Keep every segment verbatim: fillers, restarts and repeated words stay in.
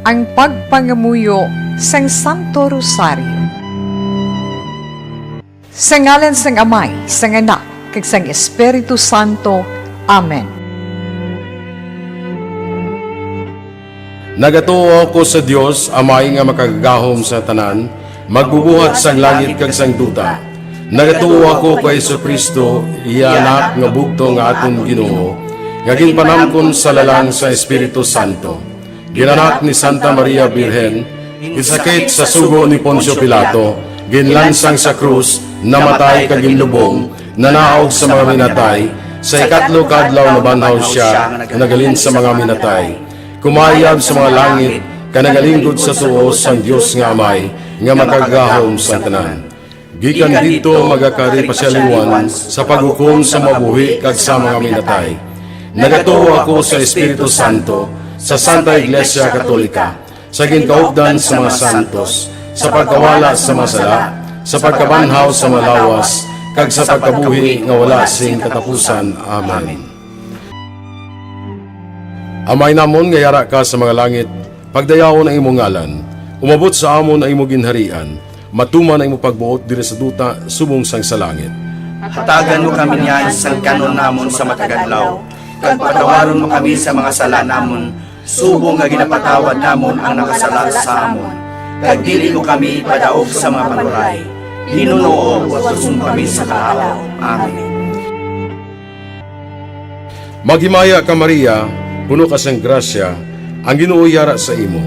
Ang pagpangamuyo sang Santo Rosario. Sa ngalan sang Amay, sang Anak, kag sang Espiritu Santo. Amen. Nagatuo ako sa Dios, Amay nga Makagagahom sa tanan, magbubuhat sang langit kag sang duta. Nagatuo ako kay Jesu-Cristo, iya Anak nga bugtong nga aton Ginoo, nga ginpanamkon sa lalang sa Espiritu Santo. Ginanak ni Santa Maria Birhen, ginsakit sa sugo ni Poncio Pilato, ginlansang sa krus, namatay kag ginlubong, nanaog sa mga minatay, sa ikatlo ka adlaw nabanhaw sia nga naghalin sa mga minatay. Kumayab sa mga langit, kag nagalinggod sa tuo sang Dios nga Amay, nga Makagagahom sa tanan. Gikan didto magakari pa sia liwat sa paghukom sa mga buhi kag sa mga minatay. Nagatuo ako sa Espiritu Santo, sa Santa Iglesia Katolika, sa ginkaupdan sa mga santos, sa pagkawala sa mga sala, sa pagkabanhaw sa mga lawas, kag sa pagkabuhi nga wala sing katapusan. Amen. Amay namon nga yara ka sa mga langit, pagdayawon ang imo ngalan. Umabot sa amon ang imo ginharian. Matuman ang imo pagbuot diri sa duta subong sang sa langit. Hatagan mo kami niyan sang kan-on namon sa matag adlaw, kag patawaron mo kami sa mga sala namon, subong nga ginapatawad namon ang nakasala sa amon. Kag dili mo kami ipadaog sa mga panuray. Ginoo, watuson mo kami sa kahawa. Amen. Maghimaya ka, Maria, puno ka sang grasya, ang Ginoo yara sa imo.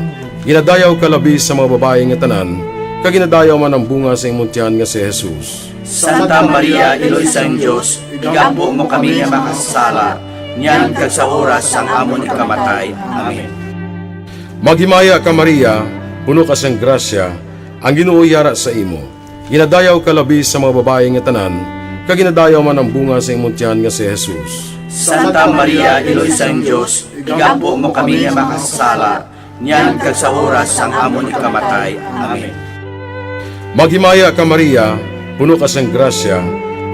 Ginadayaw ka labi sa mga babayi nga tanan, kag ginadayaw man ang bunga sa imong tiyan nga si Jesus. Santa Maria, Iloy sang Dios, igampo mo kami nga makasasala, niyan kag sa oras sang amon ikamatay. Amen. Maghimaya ka, Maria, puno ka sang grasya, ang Ginoo yara sa imo. Ginadayaw ka labi sa mga babayi nga tanan, kag ginadayaw man ang bunga sa imong tiyan nga si Jesus. Santa Maria, Iloy sang Dios, igampo mo kami nga makasasala, niyan kag sa oras sang amon ikamatay. Amen. Maghimaya ka, Maria, puno ka sang grasya,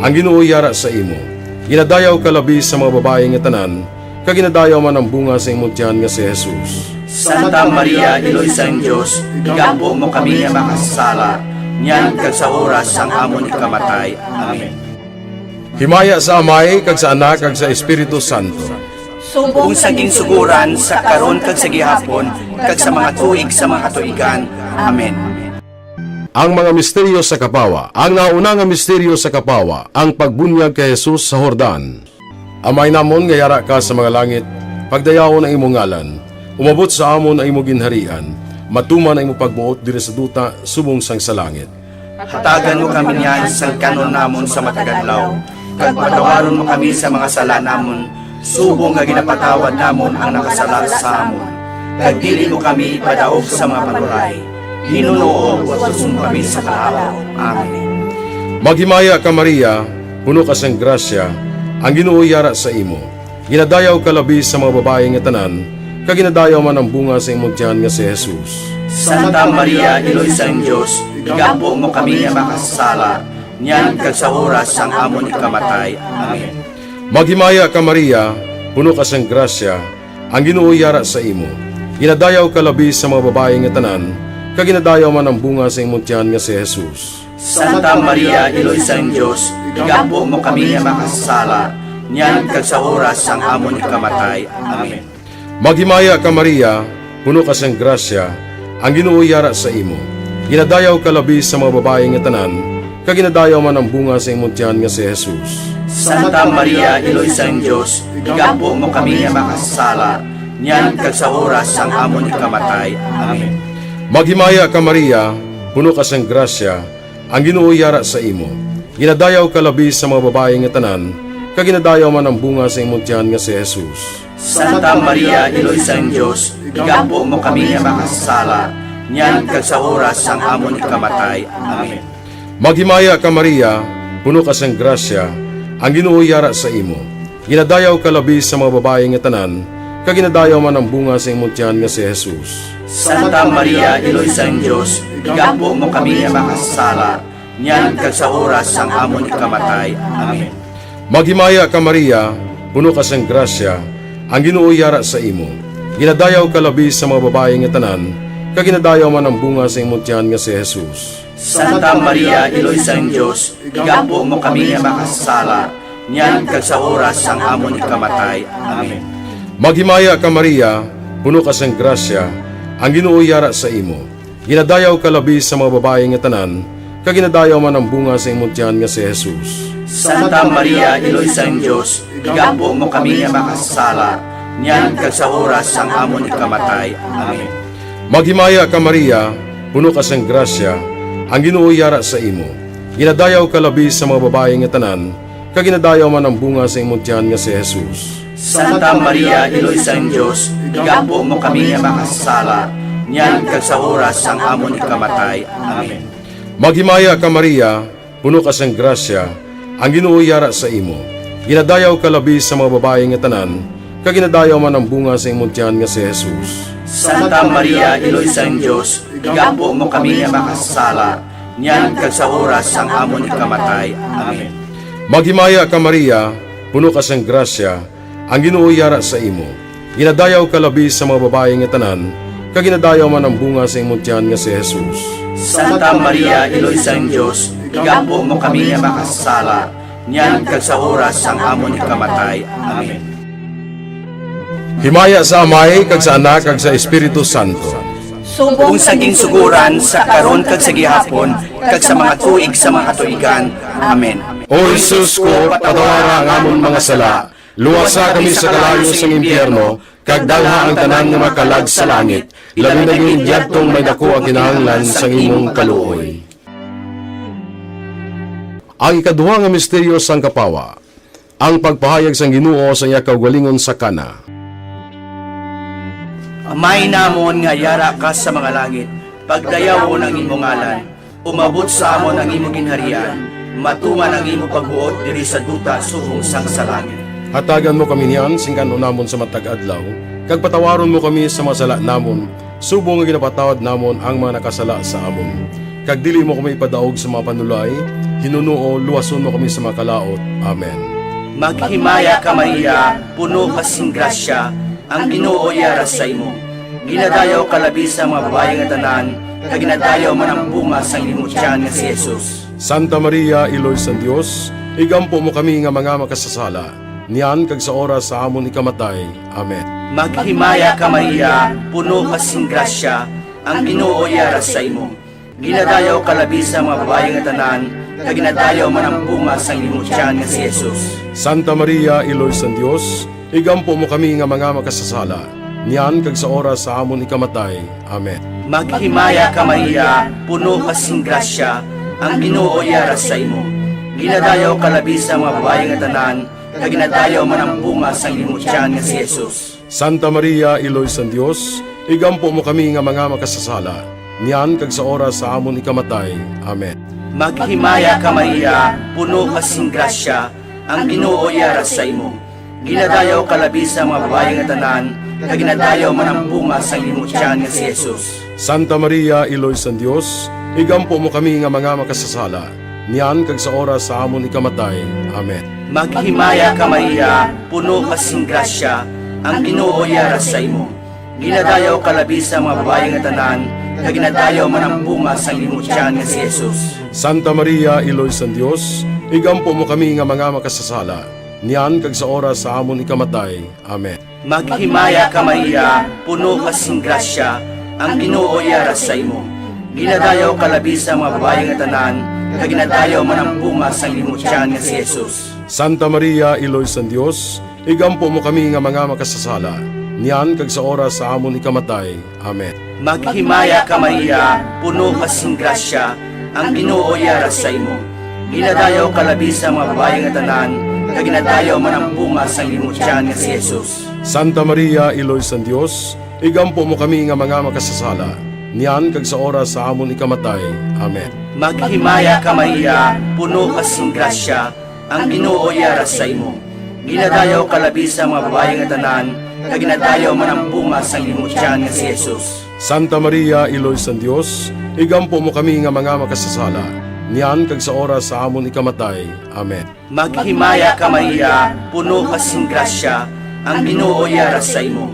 ang Ginoo yara sa imo. Ginadayaw ka labi sa mga babayi nga tanan, kag ginadayaw man ang bunga sa imong tiyan nga si Jesus. Santa Maria, Iloy sang Dios, igampo mo kami nga makasasala, niyan kag sa oras sang amon ikamatay. Amen. Himaya sa Amay, kag sa Anak, kag sa Espiritu Santo. Subong sa ginsugoran, sa karon, kag sa gihapon, kag sa mga tuig sa mga katuigan. Amen. Ang mga misteryo sa kapawa. Ang nauna nga misteryo sa kapawa, ang pagbunyag kay Jesus sa Jordan. Amay namon nga yara ka sa mga langit, pagdayawon ang imo ngalan. Umabot sa amon ang imo ginharian. Matuman ang imo pagbuot diri sa duta subong sang sa langit. Hatagan mo kami niyan sang kan-on namon sa matag adlaw, kag patawaron mo kami sa mga sala namon, subong nga ginapatawad namon ang nakasala sa amon. Kag dili mo kami ipadaog sa mga panuray. Ginoo, watuson mo kami sa kahawa. Amen. Maghimaya ka, Maria, puno ka sang grasya, ang Ginoo yara sa imo. Ginadayaw ka labi sa mga babayi nga tanan, kag ginadayaw man ang bunga sa imong tiyan nga si Jesus. Santa Maria, Iloy sang Dios, igampo mo kami nga makasasala, niyan kag sa oras sang amon ikamatay. Amen. Maghimaya ka, Maria, puno ka sang grasya, ang Ginoo yara sa imo. Ginadayaw ka labi sa mga babayi nga tanan, kag ginadayaw man ang bunga sa imong tiyan nga si Jesus. Santa Maria, Iloy sang Dios, igampo mo kami nga makasasala, niyan kag sa oras sang amon ikamatay. Amen. Maghimaya ka, Maria, puno ka sang grasya, ang Ginoo yara sa imo. Ginadayaw ka labi sa mga babayi nga tanan, kag ginadayaw man ang bunga sa imong tiyan nga si Jesus. Santa Maria, Iloy sang Dios, igampo mo kami nga makasasala, niyan kag sa oras sang amon ikamatay. Amen. Maghimaya ka, Maria, puno ka sang grasya, ang Ginoo yara sa imo. Ginadayaw ka labi sa mga babayi nga tanan, kag ginadayaw man ang bunga sa imong tiyan nga si Jesus. Santa Maria, Iloy sang Dios, igampo mo kami nga makasasala, niyan kag sa oras sang amon ikamatay. Amen. Maghimaya ka, Maria, puno ka sang grasya, ang Ginoo yara sa imo. Ginadayaw ka labi sa mga babayi nga tanan, kag ginadayaw man ang bunga sa imong tiyan nga si Jesus. Santa Maria, Iloy sang Dios, igampo mo kami nga makasasala, niyan kag sa oras sang amon ikamatay. Amen. Maghimaya ka, Maria, puno ka sang grasya, ang Ginoo yara sa imo. Ginadayaw ka labi sa mga babayi nga tanan, kag ginadayaw man ang bunga sa imong tiyan nga si Jesus. Santa Maria, Iloy sang Dios, igampo mo kami nga makasasala, niyan kag sa oras sang amon ikamatay. Amen. Maghimaya ka, Maria, puno ka sang grasya, ang Ginoo yara sa imo. Ginadayaw ka labi sa mga babayi nga tanan, kag ginadayaw man ang bunga sa imong tiyan nga si Jesus. Santa Maria, Iloy sang Dios, igampo mo kami nga makasasala, niyan kag sa oras sang amon ikamatay. Amen. Maghimaya ka, Maria, puno ka sang grasya, ang Ginoo yara sa imo. Ginadayaw ka labi sa mga babayi nga tanan, kag ginadayaw man ang bunga sa imong tiyan nga si Jesus. Santa Maria, Iloy sang Dios, igampo mo kami nga makasasala, niyan kag sa oras sang amon ikamatay. Amen. Maghimaya ka, Maria, puno ka sang grasya, ang Ginoo yara sa imo. Ginadayaw ka labi sa mga babayi nga tanan, kag ginadayaw man ang bunga sa imong tiyan nga si Jesus. Santa Maria, Iloy sang Dios, igampo mo kami nga makasasala, niyan kag sa oras sang amon ikamatay. Amen. Maghimaya ka, Maria, puno ka sang grasya, ang Ginoo yara sa imo. Ginadayaw ka labi sa mga babayi nga tanan, kag ginadayaw man ang bunga sa imong tiyan nga si Jesus. Santa Maria, Iloy sang Dios, igampo mo kami nga makasasala, niyan kag sa oras sang amon ikamatay. Amen. Himaya sa Amay, kag sa Anak, kag sa Espiritu Santo. Subong sa ginsuguran, sa karon, kag sa gihapon, kag sa mga tuig sa mga katuigan. Amen. O Jesus ko, patawara ang amon mga sala, luwasa kami sa kalayo sang impyerno, kag dalha ang tanan nga makalag sa langit, labi na gid yadtong may daku ang kinahanglan sang imong kaluoy. Ang ikaduha nga misteryo sang kapawa, ang pagpahayag sang Ginoo sa iya kaugalingon sa Cana. Amay namon nga yara ka sa mga langit, pagdayawon ang imo ngalan, umabot sa amon ang imo ginharian, matungan ang imo pagbuot diri sa duta subong sang sa langit. Hatagan mo kami niyan sing kan-on namon sa matag adlaw, kag patawaron mo kami sa mga sala namon, subong nga ginapatawad namon ang mga nakasala sa amon. Kag dili mo kami ipadaog sa mga panulay, hinunoo, luwason mo kami sa mga kalaut. Amen. Maghimaya ka, Maria, puno ka sing grasya, ang Ginoo yara sa imo. Ginadayaw ka labi sa mga babayi nga tanan, kag ginadayaw man ang bunga sang imo tiyan nga si Jesus. Santa Maria, Iloy sang Dios, igampo mo kami nga mga makasasala, niyan kag sa oras sa amon ikamatay. Amen. Maghimaya ka, Maria, puno ka sing grasya, ang Ginoo yara sa imo. Ginadayaw ka labi sa mga babayi nga tanan, kag ginadayaw man ang bunga sang imo tiyan nga si Jesus. Santa Maria, Iloy sang Dios, igampo mo kami nga mga makasasala, niyan kag sa oras sa amon ikamatay. Amen. Maghimaya ka, Maria, puno ka sing grasya, ang Ginoo yara sa imo. Ginadayaw ka labi sa mga babayi nga tanan, kag ginadayaw man ang bunga sang imo tiyan nga si Jesus. Santa Maria, Iloy sang Dios, igampo mo kami nga mga makasasala, niyan kag sa oras sa amon ikamatay. Amen. Maghimaya ka, Maria, puno ka sing grasya, ang Ginoo yara sa imo. Ginadayaw ka labi sa mga babayi nga tanan, kag ginadayaw man ang bunga sang imo tiyan nga si Jesus. Santa Maria, Iloy sang Dios, igampo mo kami nga mga makasasala, niyan kag sa oras sa amon ikamatay. Amen. Maghimaya ka, Maria, puno ka sing grasya, ang Ginoo yara sa imo. Ginadayaw ka labi sa mga babayi nga tanan, kag ginadayaw man ang bunga sang imo tiyan nga si Jesus. Santa Maria, Iloy sang Dios, igampo mo kami nga mga makasasala, niyan kag sa oras sa amon ikamatay. Amen. Maghimaya ka, Maria, puno ka sing grasya, ang Ginoo yara sa imo. Ginadayaw ka labi sa mga babayi nga tanan, kag ginadayaw man ang bunga sang imo tiyan nga si Jesus. Santa Maria, Iloy sang Dios, igampo mo kami nga mga makasasala, niyan kag sa oras sa amon ikamatay. Amen. Maghimaya ka, Maria, puno ka sing grasya, ang Ginoo yara sa imo. Ginadayaw ka labi sa mga babayi nga tanan, kag ginadayaw man ang bunga sang imo tiyan nga si Jesus. Santa Maria, Iloy sang Dios, igampo mo kami nga mga makasasala, niyan kag sa oras sa amon ikamatay. Amen. Maghimaya ka, Maria, puno ka sing grasya, ang Ginoo yara sa imo. Ginadayaw ka labi sa mga babayi nga tanan, kag ginadayaw man ang bunga sang imo tiyan nga si Jesus. Santa Maria, Iloy sang Dios, igampo mo kami nga mga makasasala, niyan kag sa oras sa amon ikamatay. Amen. Maghimaya ka, Maria, puno ka sing grasya, ang Ginoo yara sa imo.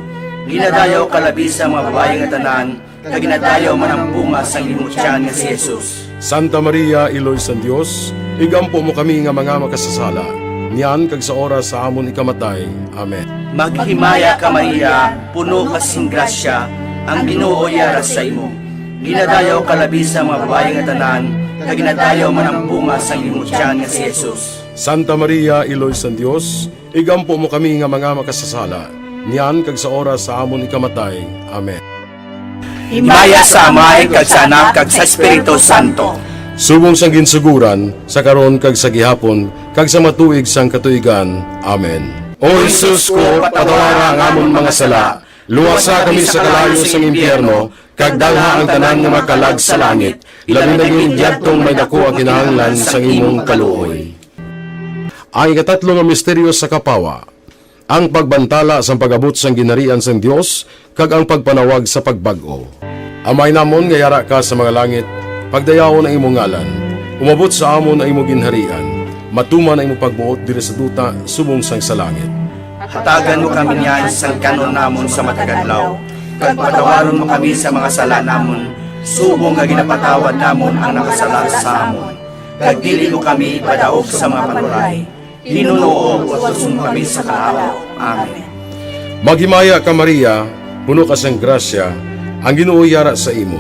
Ginadayaw ka labi sa mga babayi nga tanan, kag ginadayaw man ang bunga sang imong tiyan nga si Jesus. Santa Maria, Iloy sang Dios, igampo mo kami nga mga makasasala, niyan kag sa oras sa amon ikamatay. Amen. Maghimaya ka, Maria, puno ka sing grasya, ang Ginoo yara sa imo. Ginadayaw ka labi sa mga babayi nga tanan, kag ginadayaw man ang bunga sang imong tiyan nga si Jesus. Santa Maria, Iloy sang Dios, igampo mo kami nga mga makasasala, niyan kag sa oras sa amon ikamatay. Amen. Himaya sa Amay, kag sa Anak, kag sa Espiritu Santo. Subong sang ginsuguran, sa karon kag sa gihapon, kag sa mga tuig sang katuigan. Amen. O Jesus ko, patawara ang amon mga sala, luwasa kami sa kalayo sang impyerno, kag dalha ang tanan nga makalag sa langit, labi na gid yadtong may daku ang kinahanglan sang imong kaluoy. Ang ikatatlo nga misteryo sa kapawa, ang pagbantala sang pag-abot sang ginharian sang Dios kag ang pagpanawag sa pagbag-o. Amay namon nga yara ka sa mga langit, pagdayawon ang imong ngalan. Umabot sa amon ang imong ginharian. Matuman ang imong pagbuot diri sa duta subong sang sa langit. Hatagan mo kami niyan sang kan-on namon sa matag adlaw, kag patawaron mo kami sa mga sala namon, subong nga ginapatawad namon ang nakasala sa amon. Kag dili mo kami ipadaog sa mga panuray. Ginoo, utuson mo kami sa kaawa. Amen. Maghimaya ka, Maria, puno ka sang grasya, ang Ginoo yara sa imo.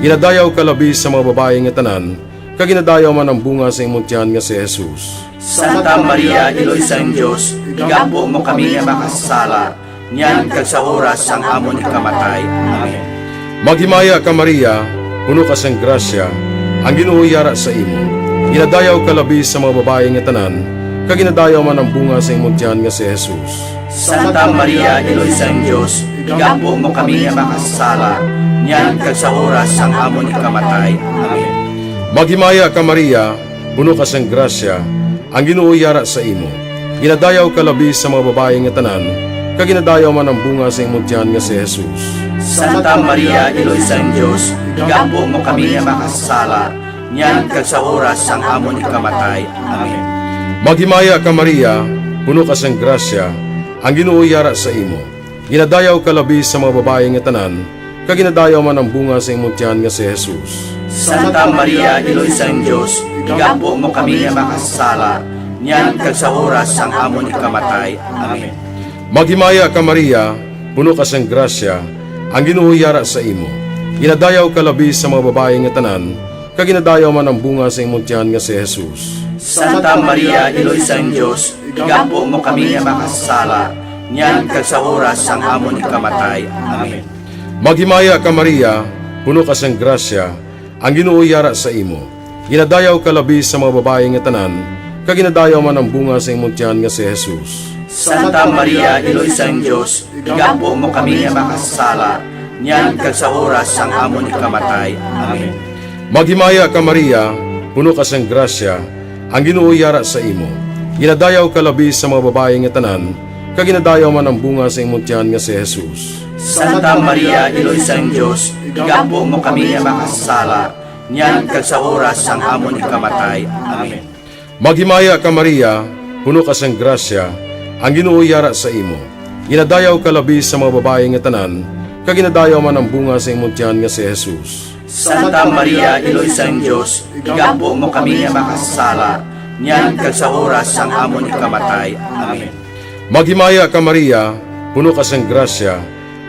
Ginadayaw ka labi sa mga babayi nga tanan, kag ginadayaw man ang bunga sa imong tiyan nga si Jesus. Santa Maria, Iloy sang Dios, igampo mo kami nga makasasala, niyan kag sa oras sang amon ikamatay. Amen. Maghimaya ka, Maria, puno ka sang grasya, ang Ginoo yara sa imo. Ginadayaw ka labi sa mga babayi nga tanan, kag ginadayaw man ang bunga sa imong tiyan nga si Jesus. Santa Maria, Iloy sang Dios, igampo mo kami nga makasasala, niyan kag sa oras sang amon ikamatay. Amen. Maghimaya ka, Maria, puno ka sang grasya, ang Ginoo yara sa imo. Ginadayaw ka labi sa mga babayi nga tanan, kag ginadayaw man ang bunga sa imong tiyan nga si Jesus. Santa Maria, Iloy sang Dios, igampo mo kami nga makasasala, niyan kag sa oras sang amon ikamatay. Amen. Maghimaya ka, Maria, puno ka sang grasya, ang Ginoo yara sa imo. Ginadayaw ka labi sa mga babayi nga tanan, kag ginadayaw man ang bunga sa imong tiyan nga si Jesus. Santa Maria, Iloy sang Dios, igampo mo kami nga makasasala, niyan kag sa oras sang amon ikamatay. Amen. Maghimaya ka, Maria, puno ka sang grasya, ang Ginoo yara sa imo. Ginadayaw ka labi sa mga babayi nga tanan, kag ginadayaw man ang bunga sa imong tiyan nga si Jesus. Santa Maria, Iloy sang Dios, igampo mo kami nga makasasala, niyan kag sa oras sang amon ikamatay. Amen. Maghimaya ka, Maria, puno ka sang grasya, ang Ginoo yara sa imo. Ginadayaw ka labi sa mga babayi nga tanan, kag ginadayaw man ang bunga sa imong tiyan nga si Jesus. Santa Maria, Iloy sang Dios, igampo mo kami nga makasasala, niyan kag sa oras sang amon ikamatay. Amen. Maghimaya ka, Maria, puno ka sang grasya, ang Ginoo yara sa imo. Ginadayaw ka labi sa mga babayi nga tanan, kag ginadayaw man ang bunga sa imong tiyan nga si Jesus. Santa Maria, Iloy sang Dios, igampo mo kami nga makasasala, niyan kag sa oras sang amon ikamatay. Amen. Maghimaya ka, Maria, puno ka sang grasya, ang Ginoo yara sa imo. Ginadayaw ka labi sa mga babayi nga tanan, kag ginadayaw man ang bunga sa imong tiyan nga si Jesus. Santa Maria, Iloy sang Dios, igampo mo kami nga makasasala, niyan kag sa oras sang amon ikamatay. Amen. Maghimaya ka, Maria, puno ka sang grasya,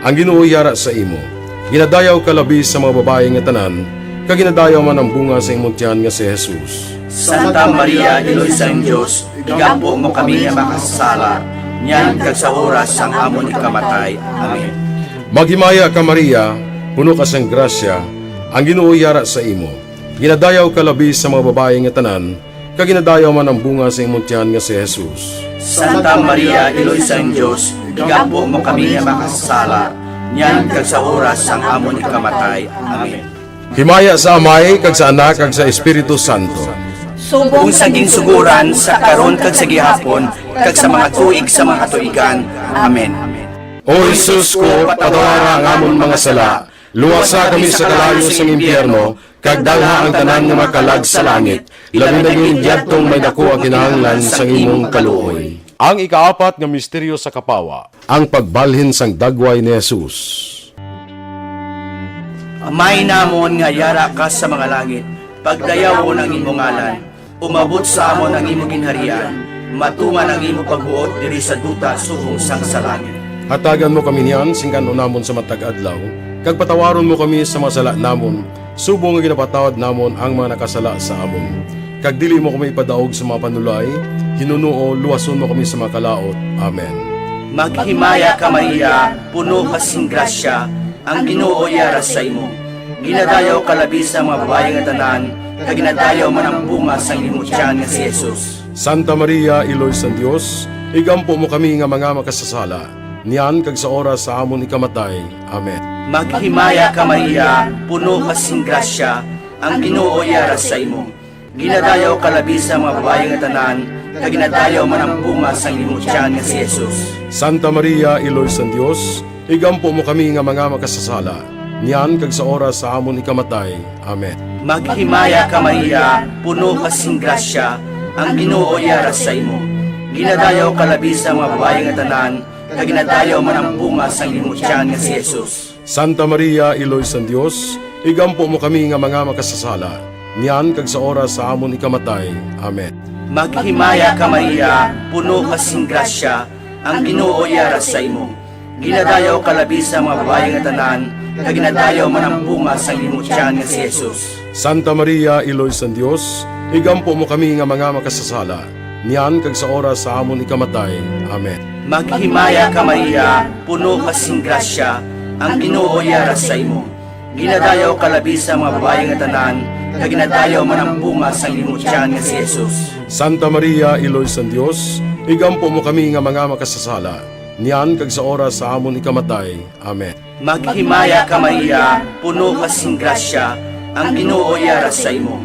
ang Ginoo yara sa imo. Ginadayaw ka labi sa mga babayi nga tanan, kag ginadayaw man ang bunga sa imong tiyan nga si Jesus. Santa Maria, Iloy sang Dios, igampo mo kami nga makasasala, niyan kag sa oras sang amon ikamatay. Amen. Maghimaya ka, Maria, puno ka sang grasya, ang Ginoo yara sa imo. Ginadayaw ka labi sa mga babayi nga tanan, kag ginadayaw man ang bunga sa imong tiyan nga si Jesus. Santa Maria, Iloy sang Dios, igampo mo kami nga makasasala, niyan kag sa oras sang amon ikamatay. Amen. Himaya sa Amay, kag sa Anak, kag sa Espiritu Santo. Subong sa ginsugoran, sa karon, kag sa gihapon, kag sa mga tuig sa mga katuigan. Amen. O Jesus ko, patawara ang amon mga sala, luwasa kami sa kalayo sang impyerno, kag dalha ang tanan nga makalag sa langit, labi na gid yadtong may daku ang kinahanglan sang imong kaluoy. Ang ikaapat nga misteryo sa kapawa, ang pagbalhin sang dagway ni Jesus. Amay namon nga yara ka sa mga langit, pagdayawon ang imo ngalan. Umabot sa amon ang imo ginharian. Matuman ang imo pagbuot diri sa duta subong sang sa langit. Hatagan mo kami niyan sing kan-on namon sa matag adlaw, kag patawaron mo kami sa mga sala namon, subong nga ginapatawad namon ang mga nakasala sa amon. Kag dili mo kami ipadaog sa mga panulay, hinunoo, luwason mo kami sa mga kalaut. Amen. Maghimaya ka, Maria, puno ka sing grasya, ang Ginoo yara sa imo. Ginadayaw ka labi sa mga babayi nga tanan, kag ginadayaw man ang bunga sang imo tiyan nga si Jesus. Santa Maria, Iloy sang Dios, igampo mo kami nga mga makasasala, niyan kag sa oras sa amon ikamatay. Amen. Maghimaya ka, Maria, puno ka sing grasya, ang Ginoo yara sa imo. Ginadayaw ka labi sa mga babayi nga tanan, kag ginadayaw man ang bunga sang imo tiyan nga si Jesus. Santa Maria, Iloy sang Dios, igampo mo kami nga mga makasasala, niyan kag sa oras sa amon ikamatay. Amen. Maghimaya ka, Maria, puno ka sing grasya, ang Ginoo yara sa imo. Ginadayaw ka labi sa mga babayi nga tanan, kag ginadayaw man ang bunga sang imo tiyan nga si Jesus. Santa Maria, Iloy sang Dios, igampo mo kami nga mga makasasala, niyan kag sa oras sa amon ikamatay. Amen. Maghimaya ka, Maria, puno ka sing grasya, ang Ginoo yara sa imo. Ginadayaw ka labi sa mga babayi nga tanan, kag ginadayaw man ang bunga sang imo tiyan nga si Jesus. Santa Maria, Iloy sang Dios, igampo mo kami nga mga makasasala, niyan kag sa oras sa amon ikamatay. Amen. Maghimaya ka, Maria, puno ka sing grasya, ang Ginoo yara sa imo. Ginadayaw ka labi sa mga babayi nga tanan, kag ginadayaw man ang bunga sang imo tiyan nga si Jesus. Santa Maria, Iloy sang Dios, igampo mo kami nga mga makasasala, niyan kag sa oras sa amon ikamatay. Amen. Maghimaya ka, Maria, puno ka sing grasya, ang Ginoo yara sa imo.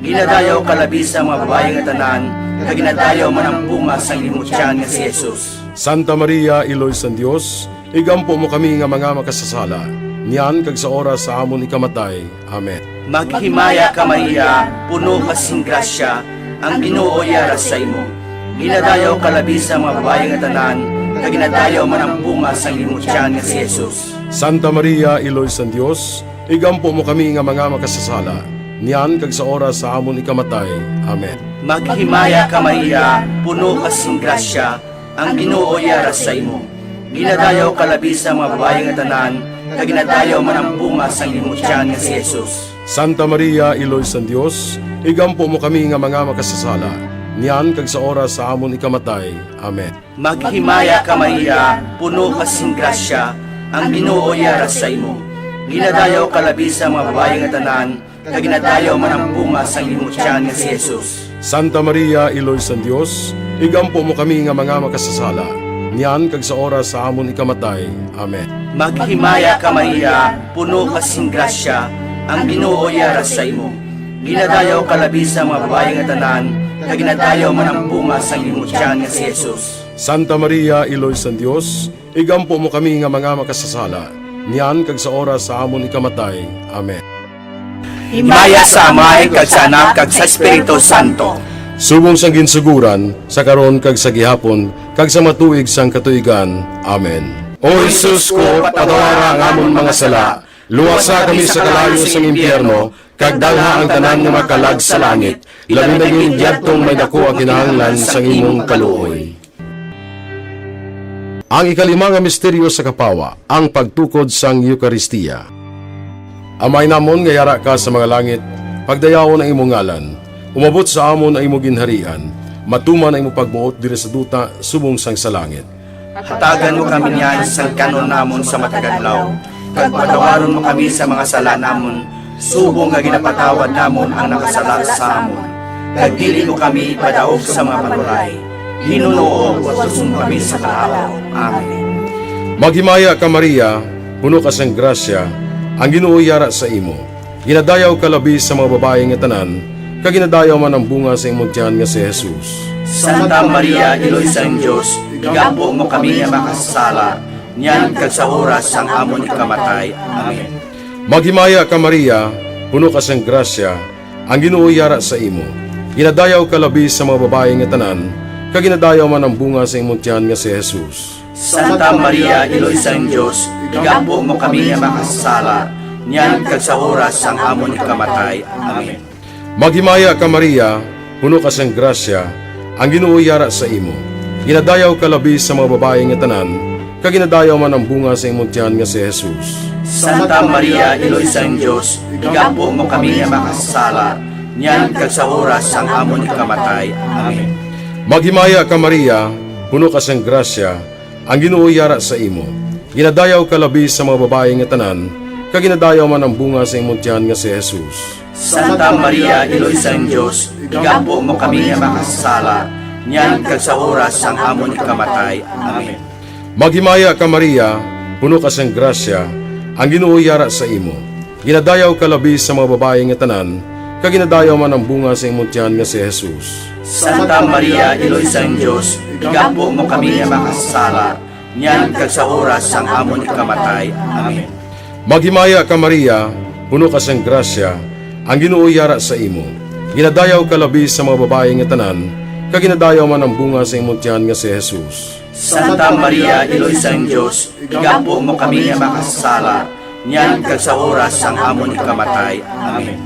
Ginadayaw ka labi sa mga babayi nga tanan, kag ginadayaw man ang bunga sang imo tiyan nga si Jesus. Santa Maria, Iloy sang Dios, igampo mo kami nga mga makasasala, niyan kag sa oras sa amon ikamatay. Amen. Maghimaya ka, Maria, puno ka sing grasya, ang Ginoo yara sa imo. Ginadayaw ka labi sa mga babayi nga tanan, kag ginadayaw man ang bunga sang imo tiyan nga si Jesus. Santa Maria, Iloy sang Dios, igampo mo kami nga mga makasasala, niyan kag sa oras sa amon ikamatay. Amen. Maghimaya ka, Maria, puno ka sing grasya, ang Ginoo yara sa imo. Ginadayaw ka labi sa mga babayi nga tanan, kag ginadayaw man ang bunga sang imo tiyan nga si Jesus. Santa Maria, Iloy sang Dios, igampo mo kami nga mga makasasala, niyan kag sa oras sa amon ikamatay. Amen. Maghimaya ka, Maria, puno ka sing grasya, ang Ginoo yara sa imo. Ginadayaw ka labi sa mga babayi nga tanan, kag ginadayaw man ang bunga sang imo tiyan nga si Jesus. Santa Maria, Iloy sang Dios, igampo mo kami nga mga makasasala, niyan kag sa oras sa amon ikamatay. Amen. Maghimaya ka, Maria, puno ka sing grasya, ang Ginoo yara sa imo. Ginadayaw ka labi sa mga babayi nga tanan, kag ginadayaw man ang bunga sang imo tiyan nga si Jesus. Santa Maria, Iloy sang Dios, igampo mo kami nga mga makasasala, niyan kag sa oras sa amon ikamatay. Amen. Himaya sa Amay, kag sa Anak, kag sa Espiritu Santo. Subong sang ginsugoran, sa karon kag sa gihapon, kag sa mga tuig sang katuigan. Amen. O Jesus ko, patawara ang amon mga sala, luwasa kami sa kalayo sang impyerno, kag dalha ang tanan nga mga kalag sa langit, labi na gid yadtong may daku ang kinahanglan sang imong kaluoy. Ang ikalima nga misteryo sa kapawa, ang pagtukod sang Eukaristia. Amay namon nga yara ka sa mga langit, pagdayawon ang imo ngalan, umabot sa amon ang imo ginharian, matuman ang imo pagbuot diri sa duta subong sang sa langit. Hatagan mo kami niyan sang kan-on namon sa matag adlaw, kag patawaron mo kami sa mga sala namon, subong nga ginapatawad namon ang nakasala sa amon. Kag dili mo kami ipadaog sa mga panulay. Hinunoo, luwason mo kami sa kalaut. Amen. Maghimaya ka, Maria, puno ka sang grasya, ang Ginoo yara sa imo. Ginadayaw ka labi sa mga babayi nga tanan, kag ginadayaw man ang bunga sa imong tiyan nga si Jesus. Santa Maria, Iloy sang Dios, igampo mo kami nga makasasala, niyan kag sa oras sang amon ikamatay. Amen. Maghimaya ka, Maria, puno ka sang grasya, ang Ginoo yara sa imo. Ginadayaw ka labi sa mga babayi nga tanan, kag ginadayaw man ang bunga sa imong tiyan nga si Jesus. Santa Maria, Iloy sang Dios, igampo mo kami nga makasasala, niyan kag sa oras sang amon ikamatay. Amen. Maghimaya ka, Maria, puno ka sang grasya, ang Ginoo yara sa imo. Ginadayaw ka labi sa mga babayi nga tanan, kag ginadayaw man ang bunga sa imong tiyan nga si Jesus. Santa Maria, Iloy sang Dios, igampo mo kami nga makasasala, niyan kag sa oras sang amon ikamatay. Amen. Maghimaya ka, Maria, puno ka sang grasya, ang Ginoo yara sa imo. Ginadayaw ka labi sa mga babayi nga tanan, kag ginadayaw man ang bunga sa imong tiyan nga si Jesus. Santa Maria, Iloy sang Dios, igampo mo kami nga makasasala, niyan kag sa oras sang amon ikamatay. Amen. Maghimaya ka, Maria, puno ka sang grasya, ang Ginoo yara sa imo. Ginadayaw ka labi sa mga babayi nga tanan, kag ginadayaw man ang bunga sa imong tiyan nga si Jesus. Santa Maria, Iloy sang Dios, igampo mo kami nga makasasala, niyan kag sa oras sang amon ikamatay. Amen. Maghimaya ka, Maria, puno ka sang grasya, ang Ginoo yara sa imo. Ginadayaw ka labi sa mga babayi nga tanan, kag ginadayaw man ang bunga sa imong tiyan nga si Jesus. Santa Maria, Iloy sang Dios, igampo mo kami nga makasasala, niyan kag sa oras sang amon ikamatay. Amen.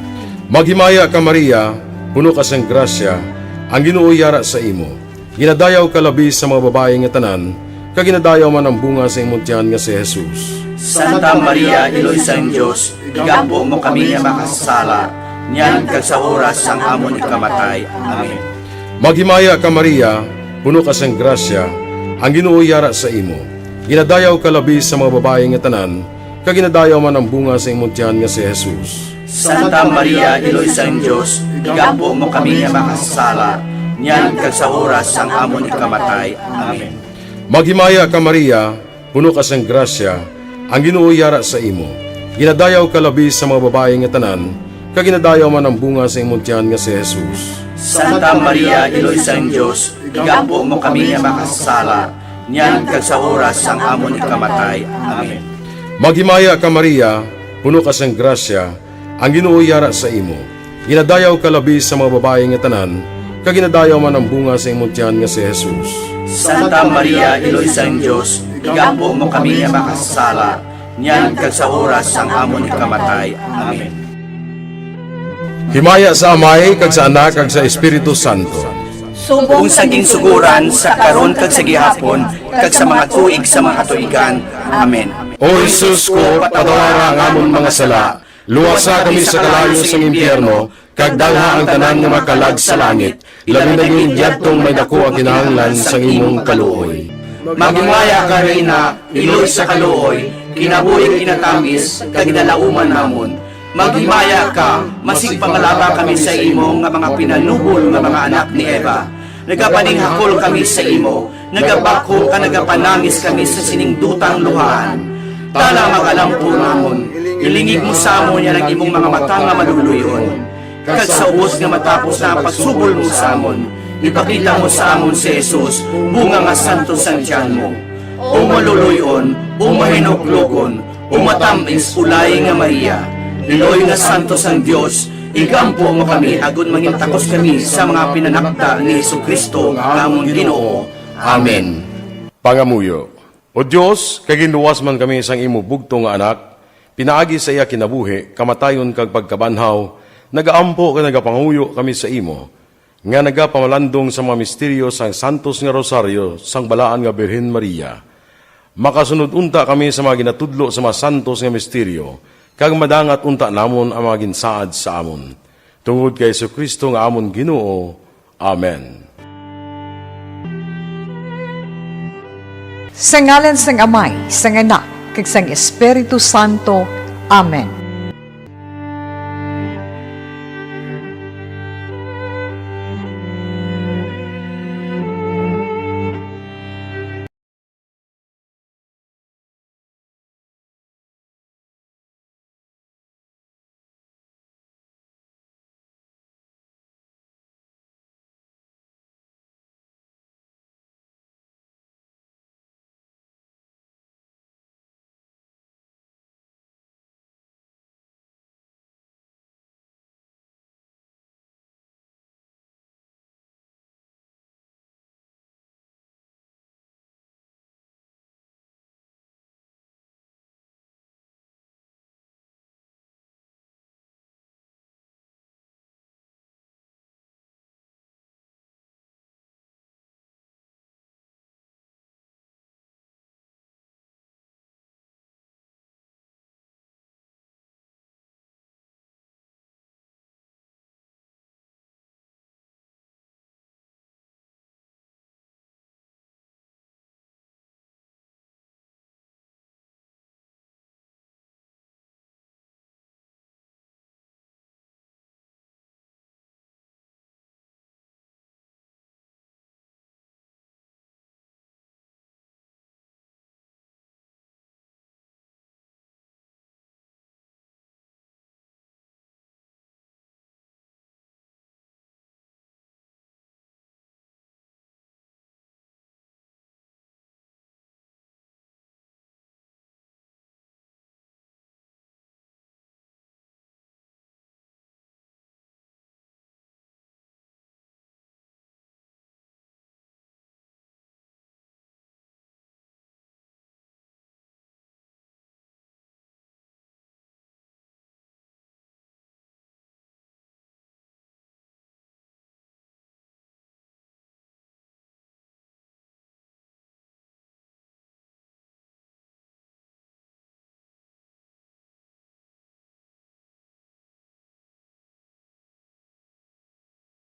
Maghimaya ka, Maria, puno ka sang grasya, ang Ginoo yara sa imo. Ginadayaw ka labi sa mga babayi nga tanan, kag ginadayaw man ang bunga sa imong tiyan nga si Jesus. Santa Maria, Iloy sang Dios, igampo mo kami nga makasasala, niyan kag sa oras sang amon ikamatay. Amen. Maghimaya ka, Maria, puno ka sang grasya, ang Ginoo yara sa imo. Ginadayaw ka labi sa mga babayi nga tanan, kag ginadayaw man ang bunga sa imong tiyan nga si Jesus. Santa Maria, Iloy sang Dios, igampo mo kami nga makasasala, niyan kag sa oras sang amon ikamatay. Amen. Maghimaya ka, Maria, puno ka sang grasya, ang Ginoo yara sa imo. Ginadayaw ka labi sa mga babayi nga tanan, kag ginadayaw man ang bunga sa imong tiyan nga si Jesus. Santa Maria, Iloy sang Dios, igampo mo kami nga makasasala, niyan kag sa oras sang amon ikamatay. Amen. Maghimaya ka, Maria, puno ka sang grasya, ang Ginoo yara sa imo. Ginadayaw ka labi sa mga babayi nga tanan, kag ginadayaw man ang bunga sa imong tiyan nga si Jesus. Santa Maria, Iloy sang Dios, igampo mo kami nga makasasala, niyan kag sa oras sang amon ikamatay. Amen. Himaya sa Amay, kag sa Anak, kag sa Espiritu Santo. Subong sa ginsugoran, sa karon, kag sa gihapon, kag sa mga tuig sa mga katuigan. Amen. O Jesus ko, patawara ang amon mga sala, luwasa kami sa kalayo sang impyerno, kag dalha ang tanan nga makalag sa langit, labi na gid yadtong may daku ang kinahanglan sang imong kaluoy. Maghimaya ka, Reyna, iloy sa kaluoy, kinabuhi kinatamis, kag ginalauman namon. Maghimaya ka, masigpangalaba kami sa imo nga mga pinanubol nga mga anak ni Eva. Nagapaninghakol kami sa imo, nagabakho ka, nagapanangis kami sa sining dutang luhaan. Tana, mag-alampo namon, ilingig mo sa amon yan ang imong mga mata nga maluluy-on. Kag sa ubos nga matapos na ang pagsubol mo sa amon, ipakita mo sa amon si Jesus, bunga nga santo sang tiyan mo. O maluluy-on, o mahinuklogon, o matamis, ulay nga Maria, iloy nga santo sang Dios, igampo mo kami agod mangin takos kami sa mga pinanakda ni Jesu-Cristo nga amon Ginoo. Amen. Pangamuyo. O Dios, kay ginluwas man kami sang imo bugtong nga Anak, pinaagi sa iya kinabuhi, kamatayon, kag pagkabanhaw, nagaampo kag nagapangamuyo kami sa imo, nga nagapamalandong sa mga misteryo sang santos nga rosaryo sang balaan nga Birhen Maria. Makasunod unta kami sa mga ginatudlo sa mga santos nga misteryo, kag madangat unta namon ang mga ginsaad sa amon. Tungod kay Jesu-Cristo nga amon Ginoo. Amen. Sa ngalan sang Amay, sang Anak, kag sang Espiritu Santo. Amen.